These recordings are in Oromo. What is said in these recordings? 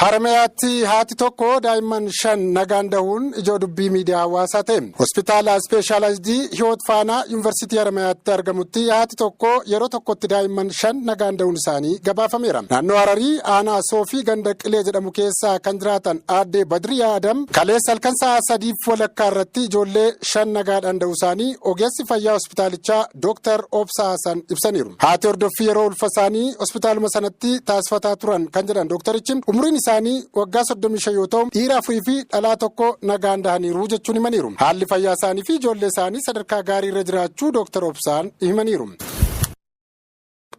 Haramayaatti haati tokko daa'imman shan nagaan dahuun ijoo dubbii miidiyaa hawaasaa ta'e. Hospitaala Ispeeshaalaayizidii Hiwoot Faanaa Yuunivarsiitii Haramayaatti argamutti haati tokko yeroo tokkotti daa'imman shan nagaan dahuun isaanii gabaafameera. Naannoo Hararii aanaa Soofii ganda Qilee jedhamu keessaa kan jiraatan aadde Badriyaa Adam kaleessa halkan sa'a 3:30 irratti ijoollee shan nagaadhaan dahuu isaanii ogeessi fayyaa hospitaalichaa Dooktar Obsaa Hasan ibsaniiru. Haati hordoffii yeroo ulfa isaanii hospitaaluma sanatti taasifataa turan kan jedhan dooktarichi, umriin isaanii waggaa 35 yoo ta'u, dhiira afurii fi dhalaa tokko nagaan dahaniiru jechuun himaniiru. Haalli fayyaa isaanii fi ijoollee isaanii sadarkaa gaarii irra jiraachuu Dooktar Obsaan himaniiru.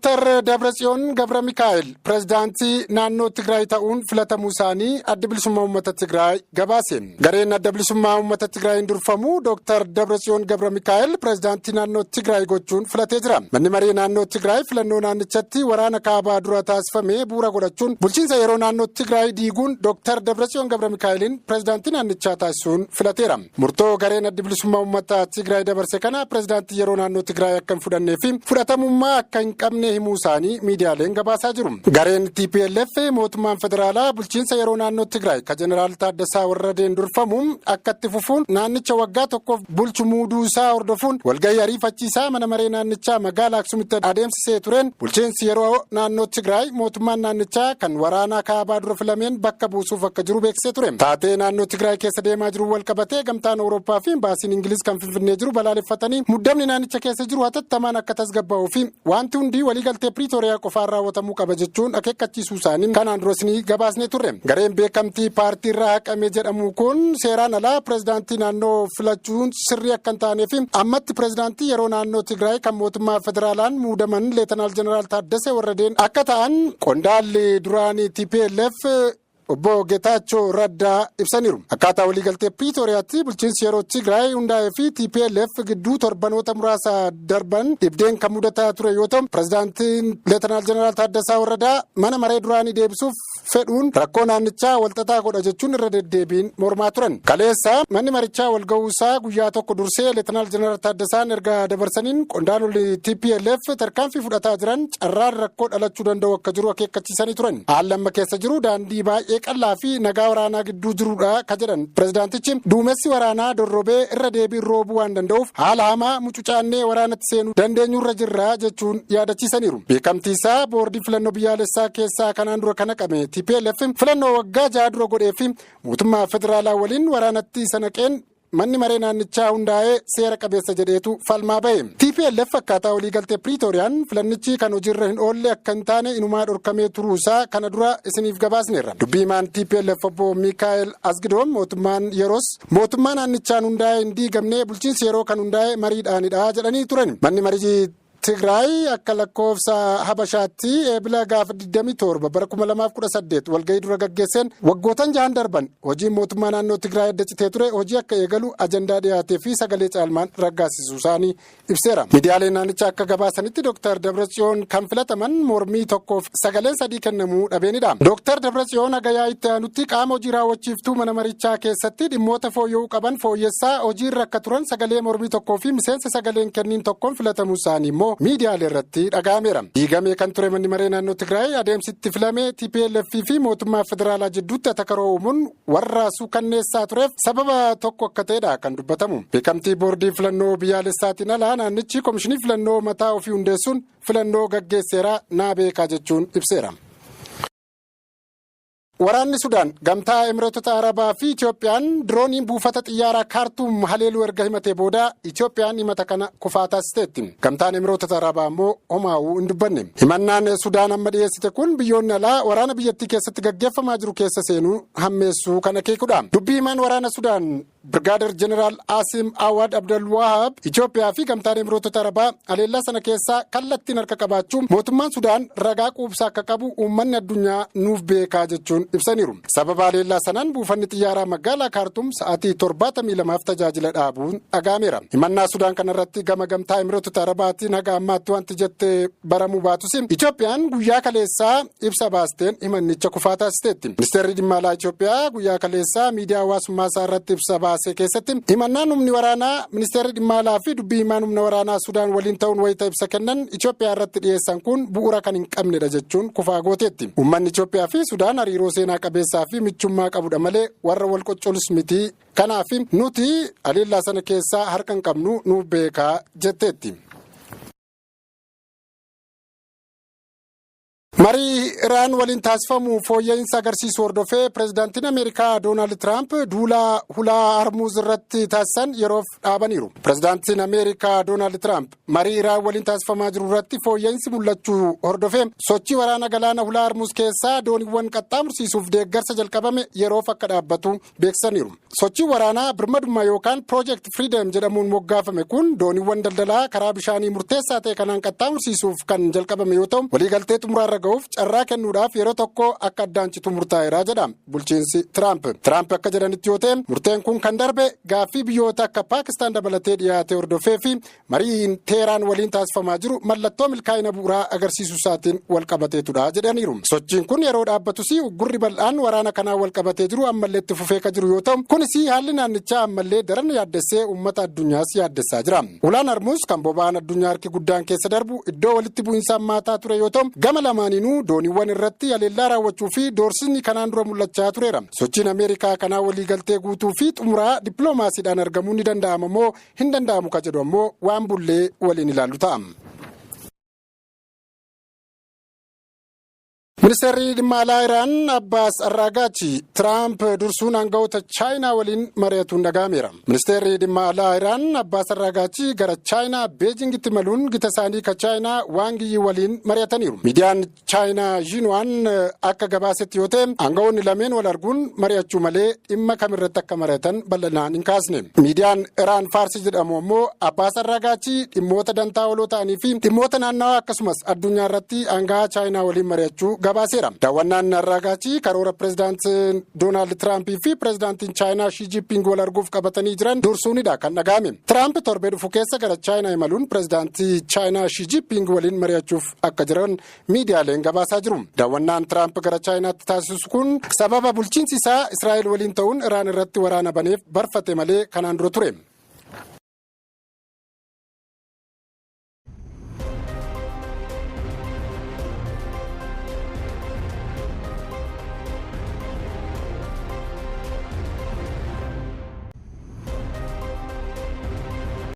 Dooktar Dabratsiyoon Gabra Mikaa'el pirezidaantii naannoo Tigraay ta'uun filatamuu isaanii Adda Bilisummaa Uummata Tigraay gabaase. Gareen Adda Bilisummaa Uummata Tigraayin durfamu Dooktar Dabratsiyoon Gabra Mikaa'el pirezidaantii naannoo Tigraay gochuun filatee jira. Manni maree naannoo Tigraay filannoo naannichatti waraana kaabaa dura taasifame bu'uura godhachuun bulchiinsa yeroo naannoo Tigraay diiguun Dooktar Dabratsiyoon Gabra Mikaa'eliin pirezidaantii naannichaa taasisuun filateera. Murtoo gareen Addi Bilisummaa Uummata Tigraay dabarse kana pirezidaantii yeroo naannoo Tigraay akka hin fudhannee fi fudhatamummaa akka hin qabne himuu isaanii miidiyaaleen gabaasaa jiru. Gareen TPLF mootummaan federaalaa bulchiinsa yeroo naannoo Tigraay ka Jeneraal Taaddasaa Warradeen durfamu akka itti fufuun naannicha waggaa tokkoof bulchu muuduu isaa hordofuun walgahii ariifachiisaa mana maree naannichaa magaalaa Aksumitti adeemsisee tureen bulchiinsi yeroo naannoo Tigraay mootummaan naannichaa kan waraanaa kaabaa dura filameen bakka buusuuf akka jiru beeksisee ture. Taatee naannoo Tigraay keessa deemaa jiru wal qabatee gamtaan Awurooppaa fi imbaasiin Ingiliz kan Finfinnee jiru balaaleffatanii, muddamni naannicha keessa jiru hatattamaan akka tasgabbaa'uu fi wanti hundi waliigaltee Piriitooriyaa qofaan raawwatamuu qaba jechuun akeekkachiisuu isaanii kanaan duras ni gabaasnee turre. Gareen beekamtii paartii irraa haqame jedhamu kun seeraan alaa pirezidaantii naannoo filachuun sirrii akka hin taanee fi ammatti pirezidaantii yeroo naannoo Tigraay kan mootummaa federaalaan muudaman Leetanaal Jeneraal Taaddasee Warradeen akka ta'an qondaalli duraanii TPLF obbo Getaachoo Raddaa ibsaniiru. Akkaataa waliigaltee Piriitooriyaatti bulchiinsi yeroo Tigraay hundaa'ee fi TPLF gidduu torbanoota muraasa darban dhibdeen kan mudataa ture yoo ta'u, pirezidaantiin Leetanaal Jeneraal Taaddasaa Warradaa mana maree duraanii deebisuuf fedhuun rakkoo naannichaa walxaxaa godha jechuun irra deddeebiin mormaa turan. Kaleessa manni marichaa wal ga'uusaa guyyaa tokko dursee Leetanaal Jeneraal Taaddasaan erga dabarsaniin qondaalonni TPLF tarkaanfii fudhataa jiran carraan rakkoo dhalachuu danda'u akka jiru akeekkachiisanii turan. Haalli amma keessa jiru daandii baay'ee qal'aa fi nagaa waraanaa gidduu jirudha ka jedhan pirezidaantichi, duumessi waraanaa dorrobee irra deebiin roobuu waan danda'uuf haala hamaa mucucaannee waraanatti seenuu dandeenyurra jirra jechuun yaadachiisaniiru. Beekamtii isaa boordii filannoo biyyaalessaa keessaa kanaan dura kan haqame TPLF filannoo waggaa 6 dura godhee fi mootummaa federaalaa waliin waraanatti isa naqeen manni maree naannichaa hundaa'ee seera qabeessa jedheetu falmaa bahe. TPLF akkaataa waliigaltee Piriitooriyaan filannichi kan hojiirra hin oolle akka hin taane inumaa dhorkamee turuu isaa kana dura isiniif gabaasneerra. Dubbii himaan TPLF obbo Mikaa'el Asgidoom mootummaan yeroos mootummaa naannichaan hundaa'ee hin diigamne, bulchiinsi yeroo kan hundaa'e mariidhaanidha jedhanii turan. Manni marii Tigraay akka lakkoofsa Habashaatti Eebila gaafa 27 bara 2018 walgahii dura gaggeesseen waggootan jahan darban hojiin mootummaa naannoo Tigraay adda citee ture hojii akka eegalu ajandaa dhiyaatee fi sagalee caalmaan raggaasisuu isaanii ibseera. Miidiyaaleen naannichaa akka gabaasanitti Dr. Dabratsiyoon kan filataman mormii tokkoof sagaleen sadii kennamuu dhabeenidha. Dr. Dabratsiyoon haga yaa'itti aanutti qaama hojii raawwachiiftuu mana marichaa keessatti dhimmoota fooyya'uu qaban fooyyessaa hojiirra akka turan sagalee mormii tokkoo fi miseensa sagaleen kenniin tokkoon filatamuu isaanii immoo miidiyaalee irratti dhaga'ameera. Diigamee kan ture manni maree naannoo Tigraay adeemsi itti filame TPLF fi mootummaa federaalaa jidduutti atakaroo uumuun warra suukanneessaa tureef sababa tokko akka ta'edha kan dubbatamu. Beekamtii boordii filannoo biyyaalessaatiin alaa naannichi komishinii filannoo mataa ofii hundeessuun filannoo gaggeesseera naa beekaa jechuun ibseera. Waraanni Sudaan gamtaa Emireetota Arabaa fi Itoophiyaan dirooniin buufata xiyyaaraa Kaartuum haleeluu erga himatee booda Itoophiyaan himata kana kufaa taasisteetti. Gamtaan Emireetota Arabaa immoo homaa'uu hin dubbanne. Himannaan Sudaan amma dhiyeessite kun biyyoonni alaa waraana biyyattii keessatti gaggeeffamaa jiru keessa seenuu hammeessuu kan akeekudha. Dubbii himaan waraana Sudaan Birgaader Jeneraal Asim Awad Abdel Wahab Itoophiyaa fi gamtaan Emireetota Arabaa haleellaa sana keessaa kallattiin harka qabaachuu mootummaan Sudaan ragaa quubsaa akka qabu uummanni addunyaa nuuf beekaa jechuun ibsaniiru. Sababa haleellaa sanaan buufanni xiyyaaraa magaalaa Kaartum sa'aatii 72f tajaajila dhaabuun dhaga'ameera. Himannaa Sudaan kanarratti gama gamtaa Emireetota Arabaatiin haga ammaatti wanti jette baramuu baatus, Itoophiyaan guyyaa kaleessaa ibsa baasteen himannicha kufaa taasisteetti. Ministeerri dhimma alaa Itoophiyaa guyyaa kaleessaa miidiyaa hawaasummaa isaa irratti ibsa baaseen baase keessatti himannaan humni waraanaa ministeerri dhimma alaa fi dubbii himaan humna waraanaa Sudaan waliin ta'uun wayita ibsa kennan Itoophiyaa irratti dhiyeessan kun bu'uura kan hin qabnedha jechuun kufaa gooteetti. Uummanni Itoophiyaa fi Sudaan hariiroo seenaa qabeessaa fi michummaa qabudha malee warra wal qoccolus miti. Kanaaf nuti haleellaa sana keessaa harka hin qabnu nuuf beekaa jetteetti. Marii Iraan waliin taasifamu fooyya'insa agarsiisu hordofee pireezidaantiin Ameerikaa Doonaald Tiraamp duula hulaa Hormuuz irratti taasisan yeroof dhaabaniiru. Pireezidaantiin Ameerikaa Doonaald Tiraamp marii Iraan waliin taasifamaa jiru irratti fooyya'insi mul'achuu hordofee sochii waraana galaana hulaa Hormuuz keessaa dooniiwwan qaxxaamursiisuuf deeggarsa jalqabame yeroof akka dhaabbatu beeksisaniiru. Sochii waraanaa birmadummaa yookaan Project Freedom jedhamuun moggaafame kun dooniiwwan daldalaa karaa bishaanii murteessaa ta'e kanaan qaxxaamursiisuuf kan jalqabame yoo ta'u, waliigaltee xumuraarra ga'uuf carraa kennuudhaaf yeroo tokko akka addaan citu murtaa'eera jedha bulchiinsi Tiraamp. Tiraamp akka jedhanitti yoo ta'e, murteen kun kan darbe gaaffii biyyoota akka Paakistaan dabalatee dhiyaate hordofee fi mariin Teeraan waliin taasifamaa jiru mallattoo milkaa'ina bu'uuraa agarsiisuu isaatiin wal qabateetudha jedhaniiru. Sochiin kun yeroo dhaabbatus uggurri bal'aan waraana kanaan wal qabatee jiru ammallee itti fufee kan jiru yoo ta'u, kunis haalli naannichaa ammallee daran yaaddessee uummata addunyaas yaaddessaa jira. Ulaan Hormuuz kan boba'aan addunyaa harki guddaan keessa darbu iddoo walitti bu'iinsa hammaataa ture yoo ta'u, gama lamaaniinuu dooniiwwan irratti haleellaa raawwachuu fi doorsisni kanaan dura mul'achaa tureera. Sochiin Ameerikaa kanaa waliigaltee guutuu fi xumuraa dippiloomaasiidhaan argamuu ni danda'ama moo hin danda'amu ka jedhu ammoo waan bullee waliin ilaallu ta'a. Ministeerri dhimma alaa Iraan Abbaas Arraagaachi Tiraamp dursuun aangawoota Chaayinaa waliin mari'atuun dhaga'ameera. Ministeerri dhimma alaa Iraan Abbaas Arraagaachi gara Chaayinaa Beejingitti imaluun gita isaanii ka Chaayinaa Waang Yi waliin mari'ataniiru. Miidiyaan Chaayinaa Jiinwaan akka gabaasetti yoo ta'e, aangawoonni lameen wal arguun mari'achuu malee dhimma kamirratti akka mari'atan bal'inaan hin kaasne. Miidiyaan Iraan Faarsi jedhamu ammoo Abbaas Arraagaachi dhimmoota dantaa waloo ta'anii fi dhimmoota naannawaa akkasumas addunyaa irratti aanga'aa Chaayinaa waliin mari'achuu gabaaseera. Daawwannaan Arraagaachi karoora pireezidaantiin Doonaald Tiraampii fi pireezidaantiin Chaayinaa Shii Jiiping wal arguuf qabatanii jiran dursuunidha kan dhaga'ame. Tiraamp torbee dhufu keessa gara Chaayinaa imaluun pireezidaantii Chaayinaa Shii Jiiping waliin mari'achuuf akka jiran miidiyaaleen gabaasaa jiru. Daawwannaan Tiraamp gara Chaayinaatti taasisu kun sababa bulchiinsi isaa Israa'el waliin ta'uun Iraan irratti waraana baneef barfate malee kanaan dura ture.